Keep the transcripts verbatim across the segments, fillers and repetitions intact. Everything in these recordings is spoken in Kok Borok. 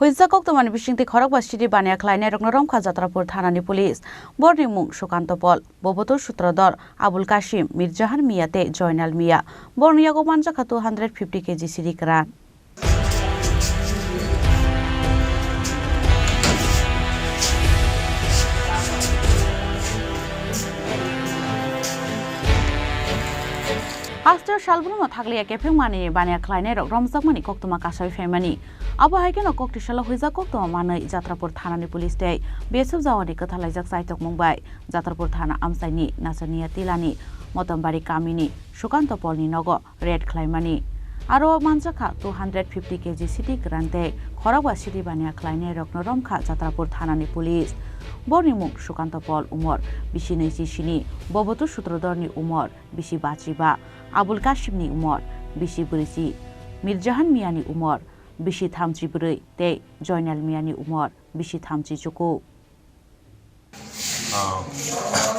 Huijak koktwmani bisingtwi khorokba sidi baniya khlainairokno romkha Jatrapur thanani police. Borni mung Sukanto Pol, Boboto Sutrodor, Abul Kasim, Mirjahan Miya tei Joinal Miya. Borni yago manjakha two hundred fifty K G sidi kwran. Haste salbrum no thakliya kepheng mani baniya khlainai rok romjakmani koktwma kasai phaimani. Abo hai kheno kok tisalo huijak koktwma manwi Jatrapur thanani police tei B S F jawani kwthalaijak chaitokmung bai Jatrapur thana amchaini Nasaniya Tilani Motombari kamini Sukanto Polni nogo raid khlaimani. Aro manjakha two hundred fifty K G sidi kwran tei khorokba sidi baniya khlainai rokno romkha Jatrapur thanani police. Borni mung Sukanto Pol, umor bisi nui chi sini, Boboto Sutrodorni umor bisi bachi ba, Abul Kasimni umor bisi brwi chi, Mirjahan Miyani umor bisi thamchi brwi tei Joinal Miyani umor bisi thamchi chuku. আহ,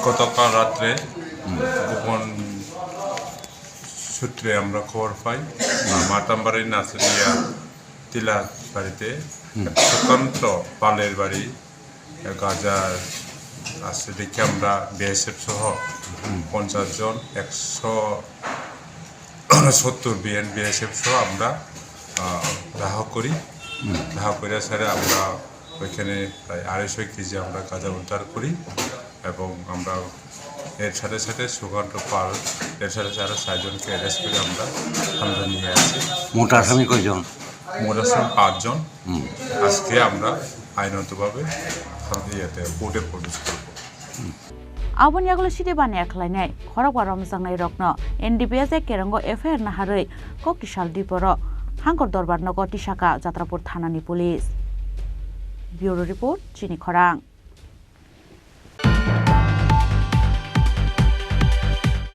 গতকাল রাত্রে গোপন সূত্রে আমরা খবর পাই, আহ, মাতামবাড়ি নাচুরিয়া তিলা বাড়িতে এক সুকান্ত পালের বাড়ি, এক হাজার আছে দেখে আমরা বিএসএফ সহ পঞ্চাশ জন, একশো সত্তর বিএন বিএসএফ সহ আমরা, আহ, ধাওয়া করি। ধাওয়া করে স্যার আমরা ওইখানে প্রায় আড়াইশো কেজি আমরা গাঁজা উদ্ধার করি এবং আমরা এর সাথে সাথে সুকান্ত পাল, এর সাথে সাথে আরো চারজনকে অ্যারেস্ট করে আমরা থানাতে নিয়ে আসি। মোট আসামি কয়জন? মোট আসামি পাঁচজন। হুম। আজকে আমরা আইনগতভাবে থানাতে ইয়েতে কোর্টে প্রডিউস করবো। Aboni yagulo sidi baniya khlainai khorokba romjaknai rokno N D P S A kerongo F I R naharwi kok tisal diporo Hangkor Dorbar nogo tisaka Jatrapur thanani police. Bureau report, Chini Khorang.